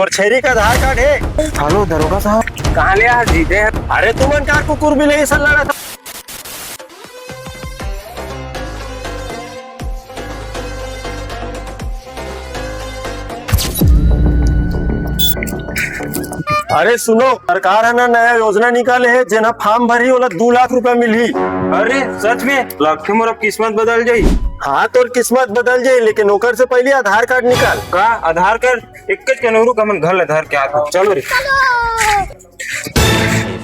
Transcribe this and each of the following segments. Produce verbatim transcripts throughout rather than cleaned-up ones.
तोर छेरी के आधार कार्ड हे? हेलो दरोगा साहब। कहाँ ले आ जीते हैं? अरे तुमन का कुकुर भी नहीं सन लड़ा था। अरे सुनो, सरकार ह ना नया योजना निकाले हे, जेना फॉर्म भरही ओला दू लाख रुपया मिलही। अरे सच में? लगथे मोर अब किस्मत बदल जाही। हाँ, तोर किस्मत बदल जाही, लेकिन ओकर से पहले आधार कार्ड निकाल। का आधार कार्ड? एक के नौरू का मन घर ले धर के आत हूँ। चलो रे। A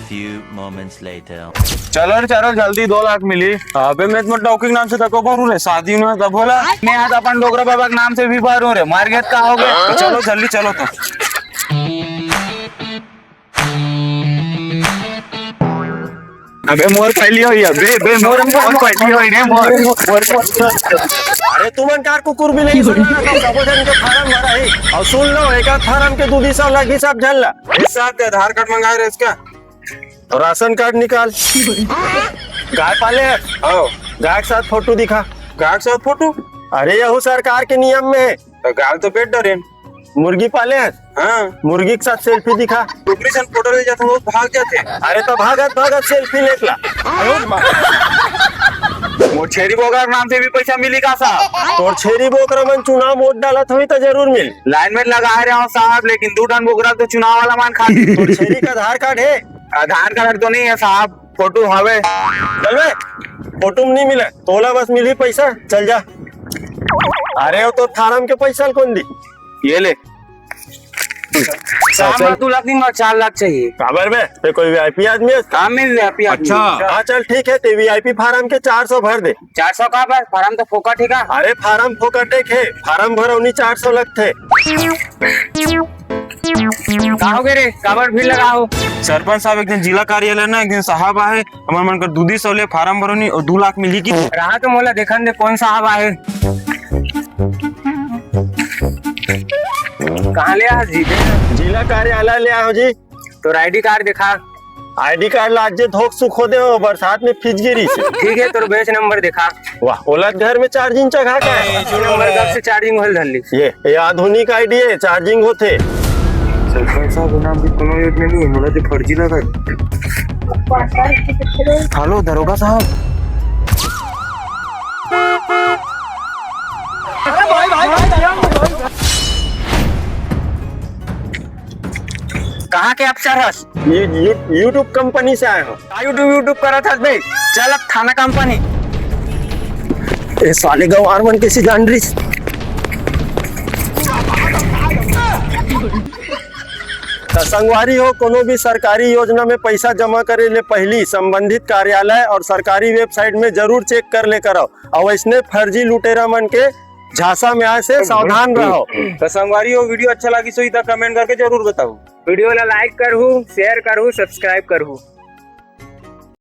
few moments later. चलो रे, चलो जल्दी, दो लाख मिली। अबे मैं तुम्हारे डौकी के नाम से तको भरू रे, शादी में तब बोला। मैं आज अपन डोकरा बाबा के नाम से भी भरू रे, मार गया का हो गया? तो चलो जल्दी चलो तो। अबे मोर पहली होई, अबे, बे मोर, मोर पहली होई रे, मोर, मोर। अरे तुमन कार कुकुर भी नहीं सुन रहा था, सबो झन के फार्म भरा ही। और सुन लो, एक आध फार्म के दू दी सौ लगी सब झन ला। एक साथ आधार कार्ड मंगाए रहे इसका। और राशन कार्ड निकाल। गाय पाले है? हाँ। गाय के साथ फोटो दिखा। गाय के साथ फोटो? अरे यहू सरकार के नियम में है। तो गाय तो पेट डरे। मुर्गी पाले है? हाँ। मुर्गी के साथ सेल्फी दिखा। कुकरी सन फोटो ले जाता, वो भाग जाते। अरे तो भागत भागत सेल्फी लेत ला। मोर छेरी बोकरा के नाम से भी पैसा मिली का साहब? तोर छेरी बोकरा मन चुनाव वोट डालत होई तो जरूर मिल। लाइन में लगा रहे हो साहब, लेकिन दू ठन बोकरा तो चुनाव वाला मान खा। तोर छेरी का आधार कार्ड है? आधार कार्ड तो नहीं है साहब, फोटो हवे। चल बे, फोटो में नहीं मिले, तोला बस मिली पैसा, चल जा। अरे वो तो फार्म के पैसा कौन दी? ये ले। साहब, चल। दू लाख नहीं, मोला चार लाख चाहिए। काबर बे? ते कोई वीआईपी आदमी है? काम में वीआईपी आदमी। अच्छा। हाँ, चल ठीक है, ते वीआईपी फार्म के चार सौ भर दे। चार सौ का बर? फार्म तो फोकट ही का। अरे, फार्म फोकट एक है, फार्म भरौनी चार सौ लगथे। का हो गए रे, काबर भीड़ लगा हो? सरपंच साहब, एक दिन जिला कार्यालय ना, एक दिन साहब आए, हमर मन कर दूधी सौ ले फार्म भरौनी और दू लाख मिली की। रहा तो मोला देखन दे, कौन साहब आए। कहाँ ले आ जी? जिला कार्यालय ले आओ जी। तोर आईडी कार्ड दिखा। आईडी कार्ड ला आज जे धोख सुख हो दे हो, बरसात में फिज गिरी से। ठीक है, तोर बैच नंबर दिखा। वाह, ओला घर में चार्जिंग चघा का है। बैच नंबर कब से चार्जिंग होल धर ली? ये, ये आधुनिक आईडी है, चार्जिंग होथे। सरकार साहब, नाम की कोनो योजना नहीं है, मोला तो फर्जी लगा। हेलो दरोगा साहब। कहाँ के अफसर हस? ये यू-, YouTube कंपनी से आए हो। का YouTube, YouTube करत हस बे? चल अब थाना कंपनी। ए साले गंवार मन कैसे जान रही? त संगवारी हो, कोनो भी सरकारी योजना में पैसा जमा करे ले पहिली संबंधित कार्यालय और सरकारी वेबसाइट में जरूर चेक कर ले करव। अउ अइसने फर्जी लुटेरा मन के झांसा में आए से सावधान रहो। त संगवारी हो, वीडियो अच्छा लागिस होही त कमेंट करके जरूर बताओ। वीडियो ला लाइक करहू, शेयर करहू, सब्सक्राइब करहू।